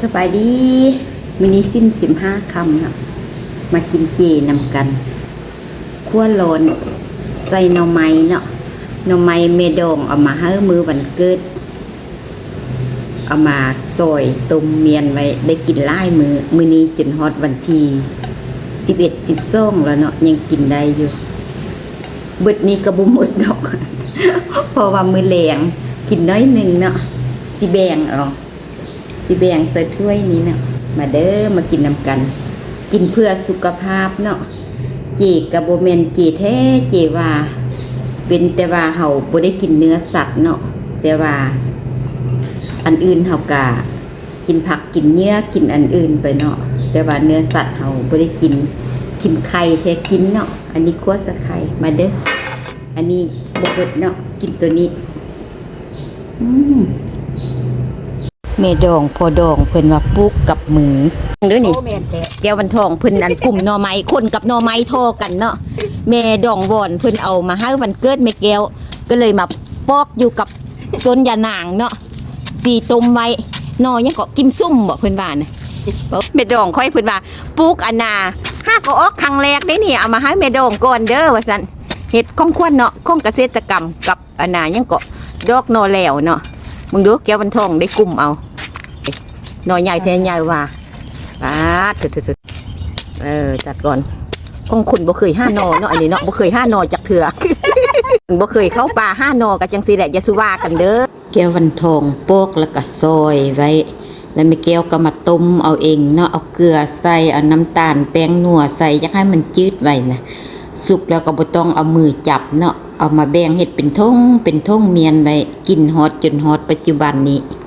ສະບາຍດີ ມື້ນີ້ສິນສິບຫ້າຄ່ຳເນາະ ມາກິນເຈນຳກັນ ຄົວລອນໃສ່ໜໍ່ໄມ້ເນາະ ໜໍ່ໄມ້ແມ່ດອງເອົາມາໃຫ້ມື້ວັນເກີດ ເອົາມາຊອຍຕົ້ມມ້ຽນໄວ້ ໄດ້ກິນຫຼາຍມື້ ມື້ນີ້ຈົນຮອດວັນທີສິບເອັດ ສິບສອງແລ້ວເນາະ ຍັງກິນໄດ້ຢູ່ ເບິດນີ້ກໍບໍ່ໝົດດອກ ເພາະວ່າມື້ແລງກິນໜ້ອຍໜຶ່ງເນາະ ຊິແບ່ງເອົາ ຊິແບ່ງໃສ່ຖ້ວຍນີ້ເນາະ ມາເດີ ມາກິນນຳກັນ ກິນເພື່ອສຸຂະພາບເນາະ ເຈກໍບໍ່ແມ່ນເຈແທ້ ເຈວ່າ ເປັນແຕ່ວ່າເຮົາບໍ່ໄດ້ກິນເນື້ອສັດເນາະ ແຕ່ວ່າອັນອື່ນເຮົາກະກິນຜັກກິນເຫຍື່ອ ກິນອັນອື່ນໄປເນາະ ແຕ່ວ່າເນື້ອສັດເຮົາບໍ່ໄດ້ກິນ ກິນໄຂ່ແທ້ກິນເນາະ ອັນນີ້ຂົ້ວໃສ່ໄຂ່ ມາເດີ ອັນນີ້ບໍ່ເບິດເນາະ ກິນໂຕນີ້ ອືມ ແມ່ດອງພໍ່ດອງເພິ່ນວ່າປູກກັບມື ເດີນີ້ ໂອ້ ແມ່ນແທ້ ແກ້ວວັນທອງເພິ່ນອັນກຸ້ມໜໍ່ໄມ້ ຄົນກັບໜໍ່ໄມ້ທໍ່ກັນເນາະ ແມ່ດອງວອນເພິ່ນເອົາມາໃຫ້ວັນເກີດແມ່ແກ້ວ ກໍເລີຍມາປອກຢູ່ກັບຕົ້ນຢານາງເນາະ ຊິຕົ້ມໄວ້ ໜໍ່ຫຍັງເກາະ ກິມຊຸ່ມບໍ ເພິ່ນວ່ານະ ແມ່ດອງຂ້ອຍເພິ່ນວ່າ ປູກອັນນ່າ ຫາກໍອອກຄັ້ງແລກເດ້ນີ້ ເອົາມາໃຫ້ແມ່ດອງກ່ອນເດີ ວ່າຊັ້ນ ເຮັດຂອງຂວັນເນາະ ຂອງກະເສດຕະກຳກັບ ອັນນ່າຫຍັງເກາະ ດອກໜໍ່ແຫຼວເນາະ ເບິ່ງດູ ແກ້ວວັນທອງໄດ້ກຸ້ມເອົາ ໜໍ່ໃຫຍ່ແທ້ໃຫຍ່ວ່າ ປາດ ເອີ ຕັດກ່ອນ ຂອງຄົນບໍ່ເຄີຍຫາໜໍ່ເນາະ ອັນນີ້ເນາະ ບໍ່ເຄີຍຫາໜໍ່ຈັກເທື່ອ ບໍ່ເຄີຍເຂົ້າປ່າຫາໜໍ່ ກໍຈັ່ງຊີ້ແຫຼະ ຢ່າສູ່ວ່າກັນເດີ ແກ້ວວັນທອງປອກແລ້ວກໍຊອຍໄວ້ ແລ້ວແມ່ແກ້ວກໍມາຕົ້ມເອົາເອງເນາະ ເອົາເກືອໃສ່ ເອົານ້ຳຕານ ແປ້ງນົວໃສ່ ຢາກໃຫ້ມັນຈືດໄວນະ ສຸກແລ້ວກໍບໍ່ຕ້ອງເອົາມືຈັບເນາະ ເອົາມາແບ່ງເຮັດເປັນຖົງ ເປັນຖົງມ້ຽນໄວ້ ກິນຮອດຈົນຮອດປັດຈຸບັນນີ້